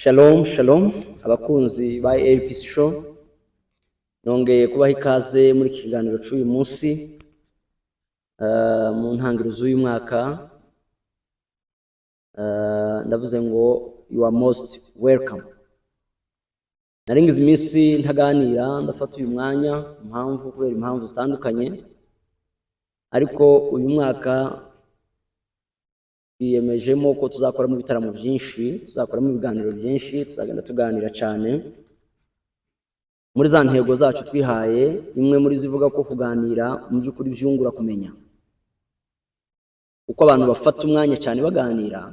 Shalom, shalom, abakunzi ba LPC Show. Nongeye kubaha ikaze muri iki kiganiro cy'uyu munsi, mu ntangiriro z'uyu mwaka. Ndavuze ngo you are most welcome. Nari ngize iminsi ntaganira, ndafata uyu mwanya impamvu kubera impamvu zitandukanye, ariko uyu mwaka twiyemejemo ko tuzakoramo ibitaramo byinshi, tuzakoramo ibiganiro byinshi, tuzagenda tuganira cyane muri za ntego zacu twihaye. Imwe muri zivuga ko kuganira mu by'ukuri byungura kumenya. Uko abantu bafata umwanya cyane baganira,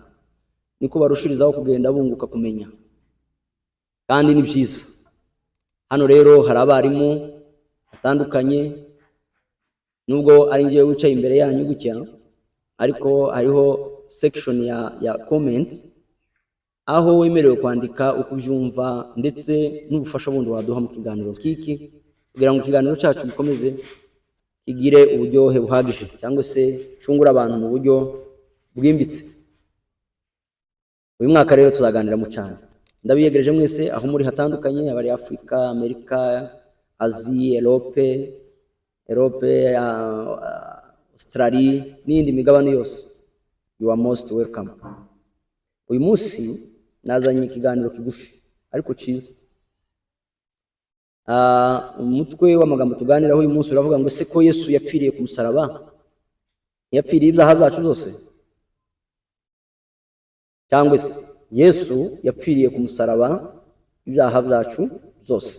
niko barushirizaho kugenda bunguka kumenya, kandi ni byiza. Hano rero hari abarimu batandukanye, nubwo ari njyewe wicaye imbere yanyu gutya, ariko hariho section ya comment aho wemerewe kwandika uko ubyumva, ndetse n'ubufasha bundi waduha mu kiganiro nk'iki, kugira ngo ikiganiro cyacu gikomeze kigire uburyohe buhagije cyangwa se cyungure abantu mu buryo bwimbitse. Uyu mwaka rero tuzaganiramo cyane. Ndabiyegereje mwese aho muri hatandukanye, abari Afurika, Amerika, Aziya, Europe, Australia n'iyindi migabane yose, you are most welcome. Uyu munsi nazanye ikiganiro kigufi ariko cyiza. Umutwe w'amagambo tuganiraho uyu munsi uravuga ngo: ese ko Yesu yapfiriye ku musaraba, ntiyapfiriye ibyaha byacu byose? Cyangwa se Yesu yapfiriye ku musaraba ibyaha byacu byose?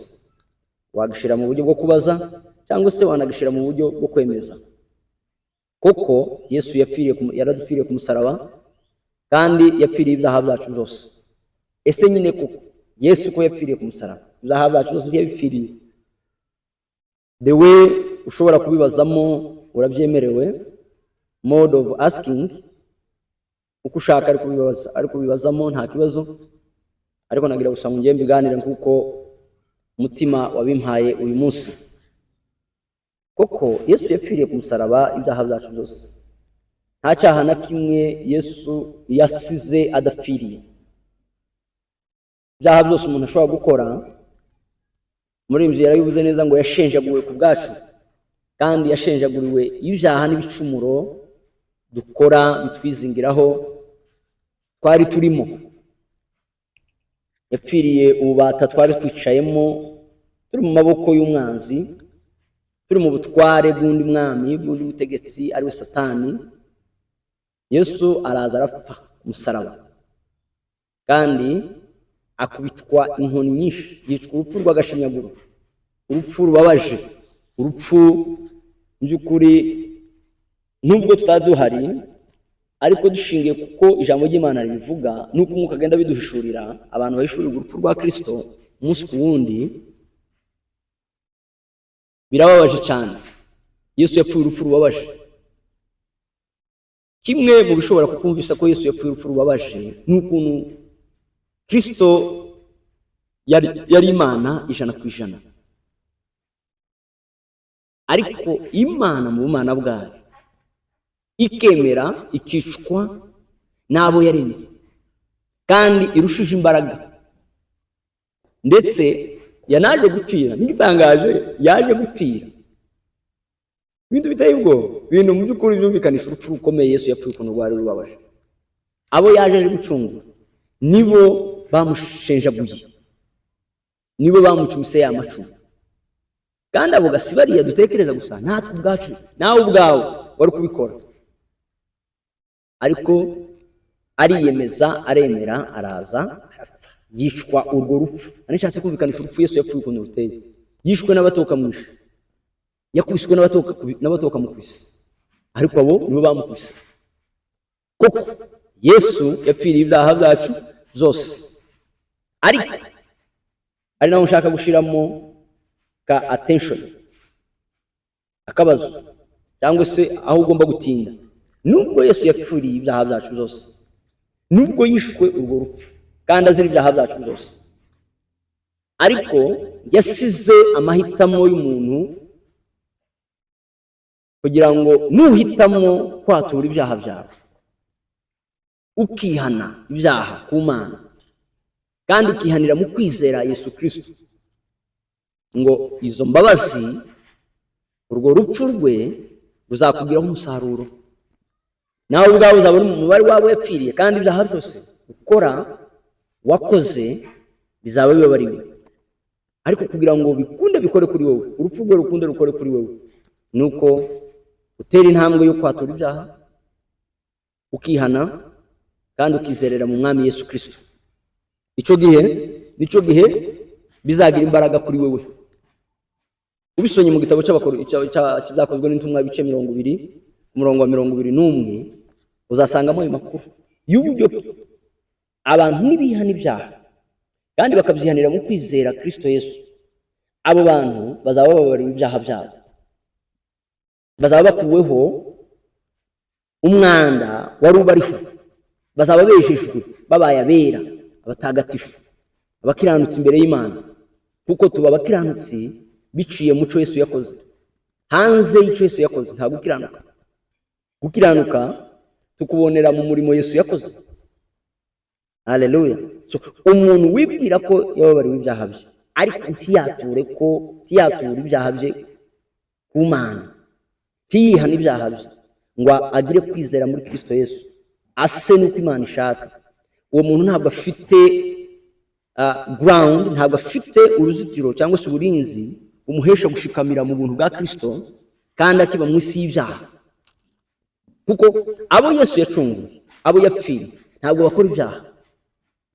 Wagishyira mu buryo bwo kubaza cyangwa se wanagishyira mu buryo bwo kwemeza. Koko Yesu yapfiriye yaradupfiriye ku musaraba, kandi yapfiriye ibyaha byacu byose. Ese nyine koko Yesu ko yapfiriye ku musaraba, ibyaha byacu byose ntiyabipfiriye? The way ushobora kubibazamo urabyemerewe, mode of asking, uko ushaka ari kubibaza, ari kubibazamo nta kibazo, ariko nagira gusa ngo ngiye mbiganire nk'uko umutima wabimpaye uyu munsi. Koko Yesu yapfiriye ku musaraba ibyaha byacu byose. Nta cyaha na kimwe Yesu yasize adapfiriye. Ibyaha byose umuntu ashobora gukora, muri inzu yarabivuze neza ngo yashenjaguwe ku bwacu, kandi yashenjaguriwe ibyaha n'ibicumuro dukora bitwizingiraho twari turimo. Yapfiriye ububata twari twicayemo, turi mu maboko y'umwanzi, turi mu butware bw'undi mwami, bw'undi mutegetsi, ariwe Satani. Yesu araza arapfa ku musaraba, kandi akubitwa inkoni nyinshi, yicwa urupfu rw'agashinyaguro, urupfu rubabaje, urupfu mu by'ukuri nubwo tutari duhari, ariko dushingiye kuko ijambo ry'Imana ribivuga nuko Umwuka agenda biduhishurira, abantu bahishurirwa urupfu rwa Kristo umunsi ku wundi, birababaje cyane. Yesu yapfuye urupfu rubabaje. Kimwe mu bishobora kukumvisa ko Yesu yapfuye urupfu rubabaje ni ukuntu Kristo yari Imana 100%, ariko Imana mu bumana bwayo ikemera ikicwa n'abo yaremye kandi irushije imbaraga. Ndetse yanaje gupfira, n'igitangaje, yaje gupfira ibintu biteye ubwoba, ibintu mu by'ukuri byumvikanisha urupfu rukomeye Yesu yapfuye ukuntu rwari rubabaje. Abo yaje aje gucungura nibo bamushenjaguye, nibo bamucumise ya macumu. Kandi abo gasi bariya dutekereza gusa, natwe ubwacu, nawe ubwawe wari kubikora, ariko ariyemeza, aremera, araza arapfa, yicwa urwo rupfu. Nari nshatse kumvikanisha urupfu Yesu yapfuye ukuntu ruteye. Yishwe n'abatokamwishe, yakubiswe n'abatokamukubise, ariko abo nibo bamukubise. Koko Yesu yapfiriye ibyaha byacu byose, ariko ari naho nshaka gushiramo ka attention, akabazo cyangwa se aho ugomba gutinda. Nubwo Yesu yapfiriye ibyaha byacu byose, nubwo yishwe urwo rupfu kandi azira ibyaha byacu byose, ariko yasize amahitamo y'umuntu, kugira ngo nuhitamo kwatura ibyaha byawe, ukihana ibyaha ku Mana. Kandi ukihanira mu kwizera Yesu Kirisito, ngo izo mbabazi, urwo rupfu rwe ruzakugiraho umusaruro. Nawe ubwawe uzabona umubare wabo yapfiriye, kandi ibyaha byose ukora, wakoze, bizaba bibabariwe. Ariko kugira ngo bikunde bikore kuri wowe, urupfu rwe rukunde rukore kuri wowe, ni uko utera intambwe yo kwatura ibyaha, ukihana kandi ukizerera mu Mwami Yesu Kirisito. Icyo gihe nicyo gihe bizagira imbaraga kuri wowe. Ubisonye mu gitabo cy'Ibyakozwe n'Intumwa, ibice 20, umurongo wa 21, uzasangamo ayo makuru y'uburyo abantu nibihana ibyaha kandi bakabyihanira mu kwizera Kirisito Yesu, abo bantu bazaba bababariwe ibyaha byabo, bazaba bakuweho umwanda wari ubariho, bazaba bejejwe, babaye abera, abatagatifu, abakiranutsi imbere y'Imana, kuko tuba abakiranutsi biciye mu cyo Yesu yakoze. Hanze y'icyo Yesu yakoze nta gukiranuka. Gukiranuka tukubonera mu murimo Yesu yakoze. Haleluya! So umuntu wibwira ko yababariwe ibyaha bye, ariko ntiyature ko ntiyature ibyaha bye ku Mana, ntiyihane ibyaha bye ngo agire kwizera muri Kristo Yesu, ase n'uko Imana ishaka, uwo muntu ntabwo afite ground, ntabwo afite uruzitiro cyangwa se uburinzi bumuhesha gushikamira mu buntu bwa Kristo kandi akiba mu isi y'ibyaha. Kuko abo Yesu yacunguye, abo yapfiriye, ntabwo bakora ibyaha.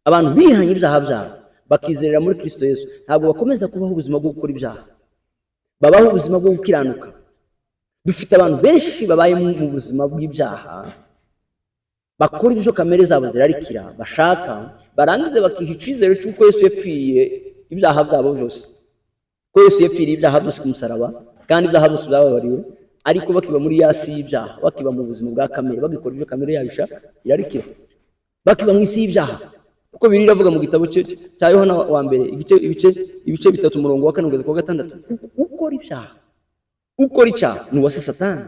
Abantu bihanye ibyaha byabo bakizerera muri Kristo Yesu ntabwo bakomeza kubaho ubuzima bwo gukora ibyaha, babaho ubuzima bwo gukiranuka. Dufite abantu benshi babaye mu buzima bw'ibyaha, bakora ibyo kamere zabo zirarikira, bashaka, barangiza bakiha icyizere cy'uko Yesu yapfiriye ibyaha byabo byose, ko Yesu yapfiriye ibyaha byose ku musaraba kandi ibyaha byose byababariwe, ariko bakiba muri ya si y'ibyaha, bakiba mu buzima bwa kamere, bagikora ibyo kamere yabo ishaka, irarikira, bakiba mu isi y'ibyaha. Kuko Bibiliya iravuga mu gitabo cya Yohana wa mbere, ibice 3, umurongo wa 4 kugeza ku wa 6, kuko ukora ibyaha, ukora icyaha ni uwase Satani.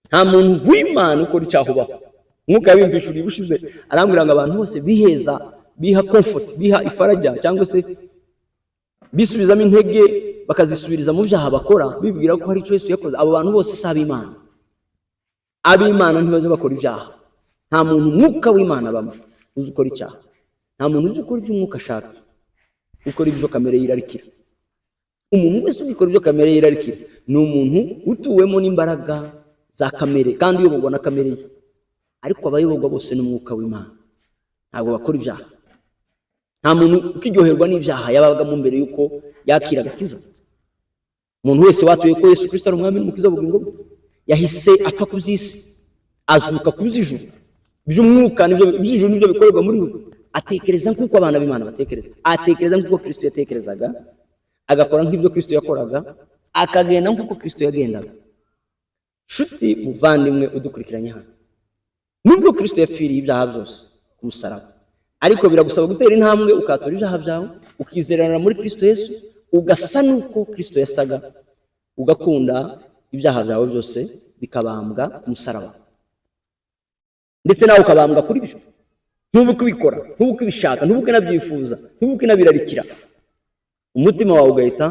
Nta muntu w'Imana ukora icyaha ubaho. Mwuka yabimbishuriye ubushize, arambwira ngo abantu bose biheza, biha comfort, biha ifaraja cyangwa se bisubizamo intege, bakazisubiriza mu byaha bakora, bibwira ko hari icyo Yesu yakoze, abo bantu bose si ab'Imana. Ab'Imana ntibaza bakora ibyaha. Nta muntu Mwuka w'Imana abamo uzi ukora icyaha. Nta muntu uzi ukora ibyo Umwuka ashaka, ukora ibyo kamere yirarikira. Umuntu wese ugikora ibyo kamere yirarikira ni umuntu utuwemo n'imbaraga za kamere kandi uyoborwa na kamere ye. Ariko abayoborwa bose n'Umwuka w'Imana ntabwo bakora ibyaha. Nta muntu ukiryoherwa n'ibyaha yabagamo mbere y'uko yakira agakiza. Umuntu wese watuye ko Yesu Kirisito ari Umwami n'Umukiza w'ubugingo bwe yahise apfa ku by'isi, azuka ku by'ijuru. Iby'umwuka nibyo, iby'ijuru nibyo bikorerwa muri we. Atekereza nk'uko abana b'Imana batekereza, atekereza nk'uko Kirisito yatekerezaga, agakora nk'ibyo Kirisito yakoraga, akagenda nk'uko Kirisito yagendaga. Nshuti muvandimwe udukurikiranye hano, nubwo Kirisito yapfiriye ibyaha byose ku musaraba, ariko biragusaba gutera intambwe, ukatura ibyaha byawe, ukizerana muri Kirisito Yesu, ugasa n'uko Kirisito yasaga, ugakunda ibyaha byawe byose bikabambwa ku musaraba, ndetse nawe ukabambwa kuri byo. Ntubu kubikora, ntubu kubishaka, ntubu unabyifuza, ntubu unabirarikira. Umutima wawe ugahita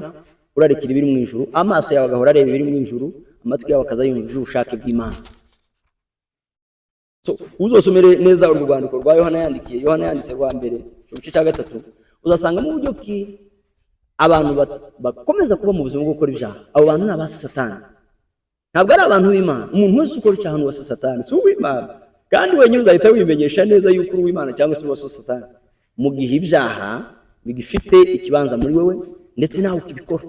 urarikira ibiri mu ijuru, amaso yawe agahora areba ibiri mu ijuru, amatwi yawe akaza yumva iby'ubushake bw'Imana. So uzosomere neza urwo rwandiko rwa Yohana yandikiye, Yohana yanditse rwa mbere, mu gice cya 3, uzasangamo uburyo ki abantu bakomeza kuba mu buzima bwo gukora ibyaha. Abo bantu ni abasi Satani, ntabwo ari abantu b'Imana. Umuntu wese ukora icyaha ni uwa Satani, si uw'Imana. Kandi wenyine uzahita wimenyesha neza yuko uri uw'Imana cyangwa se uwa Satani mu gihe ibyaha bigifite ikibanza muri wowe, ndetse nawe ukibikora,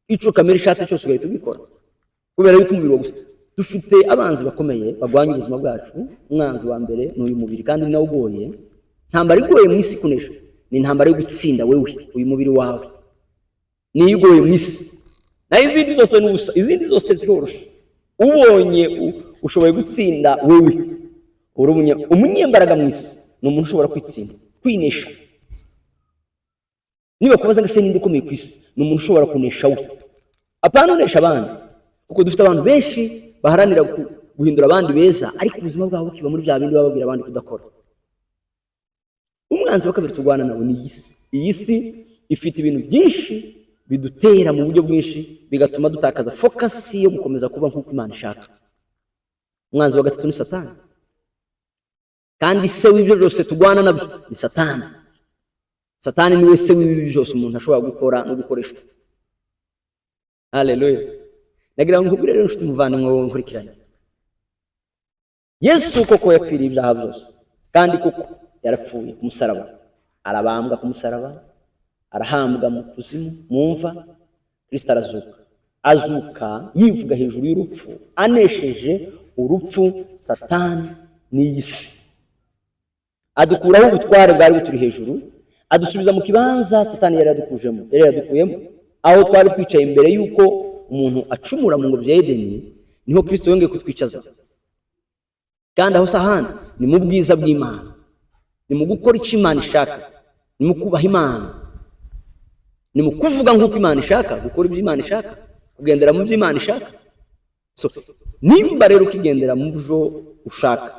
icyo kamere ishatse cyose ugahita ubikora, kubera yuko umubiri wa gusa. Dufite abanzi bakomeye barwanya ubuzima bwacu. Umwanzi wa mbere ni uyu mubiri, kandi ni nawe ugoye. Intambara igoye mu isi kunesha ni intambara yo gutsinda wewe, uyu mubiri wawe, niyo igoye mu isi. Naho izindi zose ni ubusa, izindi zose ziroroshye. Ubonye ushoboye gutsinda wewe, uri umunyembaraga mu isi. Ni umuntu ushobora kwitsinda, kwinesha. Niba kubaza ngo ese ninde ukomeye ku isi, ni umuntu ushobora kunesha we, apana unesha abandi. Kuko dufite abantu benshi baharanira guhindura abandi beza, ariko ubuzima bwabo bukiba muri bya bindi baba babwira abandi kudakora. Umwanzi wa mbere ni uyu mubiri. Umwanzi wa kabiri turwana nawe ni iyi si. Iyi si ifite ibintu byinshi bidutera mu buryo bwinshi, bigatuma dutakaza focus yo gukomeza kuba nk'uko Imana ishaka. Umwanzi wa gatatu ni Satani, kandi se w'ibyo byose turwana nabyo ni Satani. Satani niwe se w'ibi byose umuntu ashobora gukora no gukoreshwa. Haleluya! Nagira ngo nkubwire rero, nshuti muvandimwe wowe nkurikiranye, Yesu koko yapfiriye ibyaha byose, kandi koko yarapfuye ku musaraba, arabambwa ku musaraba, arahambwa mu kuzimu, mu mva. Kristo arazuka, azuka yivuga hejuru y'urupfu, anesheje urupfu, Satani n'iyi si. Adukuraho ubutware bwari buturi hejuru, adusubiza mu kibanza Satani yari yadukujemo, yari yadukuyemo, aho twari twicaye imbere y'uko umuntu acumura mu ngobyi ya Edeni. Niho Kristo yongeye kutwicaza, kandi aho si ahandi, ni mu bwiza bw'Imana, ni mu gukora icyo Imana ishaka, ni mu kubaha Imana, ni mu kuvuga nk'uko Imana ishaka, gukora ibyo Imana ishaka, kugendera mu byo Imana ishaka. So nimba rero ukigendera mu byo ushaka,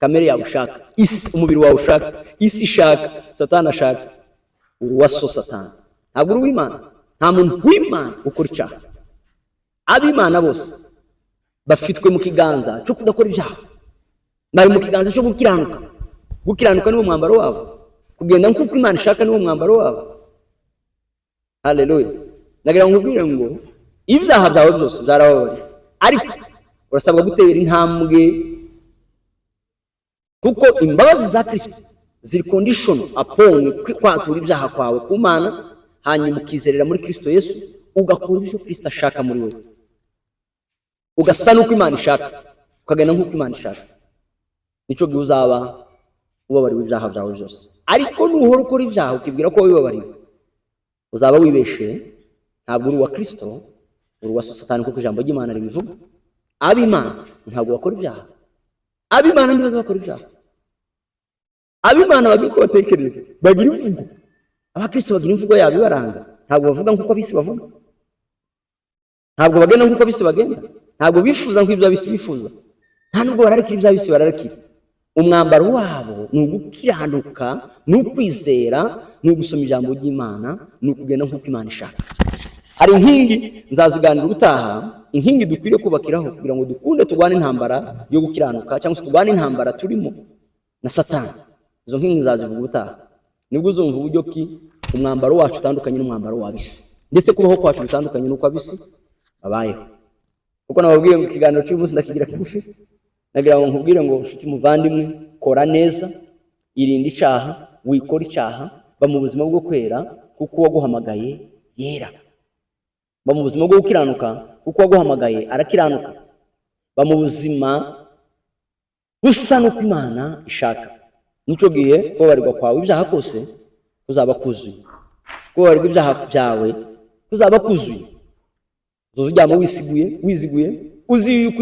kamere yawe ushaka, isi, umubiri wawe ushaka, isi ishaka, Satani ashaka, uri uwa so Satani, ntabwo uri uw'Imana. Nta muntu w'Imana ukora icyaha. Ab'Imana bose bafitwe mu kiganza cyo kudakora ibyaha, bari mu kiganza cyo gukiranuka. Gukiranuka niwo mwambaro wabo, kugenda nk'uko Imana ishaka niwo mwambaro wabo. Haleluya! Ndagira ngo nkubwire ngo ibyaha byawe byose byarababariwe, ariko urasabwa gutera intambwe, kuko imbabazi za Kristo ziri conditional upon kwatura ibyaha kwawe ku Mana, hanyuma ukizerera muri Kristo Yesu, ugakora ibyo Kristo ashaka muri wowe, ugasa n'uko Imana ishaka, ukagenda nk'uko Imana ishaka. Nicyo gihe uzaba ubabariwe ibyaha byawe byose. Ariko nuhora ukora ibyaha ukibwira ko wibabariwe, uzaba wibeshe. Ntabwo uri uwa Kristo, uri uwa Satani, kuko ijambo ry'Imana ribivuga. Ab'Imana ntabwo bakora ibyaha. Ab'Imana ntibaza bakora ibyaha. Ab'Imana bagira uko batekereza, bagira imvugo. Abakristo bagira imvugo yabo ibaranga. Ntabwo bavuga nk'uko ab'isi bavuga, ntabwo bagenda nk'uko ab'isi bagenda, ntabwo bifuza nk'ibyo ab'isi bifuza, nta nubwo bararikira ibyo ab'isi bararikira. Umwambaro wabo ni ugukiranuka, ni ukwizera, ni ugusoma ijambo ry'Imana, ni ukugenda nk'uko Imana ishaka. Hari inkingi, nzaziganira ubutaha, inkingi dukwiriye kubakiraho kugira ngo dukunde turwane intambara yo gukiranuka, cyangwa se turwane intambara turimo na Satani. Izo nkingi nzazivuga ubutaha, nibwo uzumva uburyo ki umwambaro wacu utandukanye n'umwambaro w'ab'isi, ndetse kubaho kwacu bitandukanye n'uko ab'isi babayeho. Kuko nababwiye ngo ikiganiro cy'uyu munsi ndakigira kigufi, nagira ngo nkubwire ngo nshuti muvandimwe, kora neza, irinde icyaha, wikora icyaha, ba mu buzima bwo kwera kuko uwaguhamagaye yera, ba mu buzima bwo gukiranuka kuko uwaguhamagaye arakiranuka, ba mu buzima busa n'uko Imana ishaka. Nicyo gihe kubabarirwa kwawe ibyaha kose kuzaba kuzuye, kubabarirwa ibyaha byawe kuzaba kuzuye. Uzoza uryama wisiguye, wiziguye, uzi yuko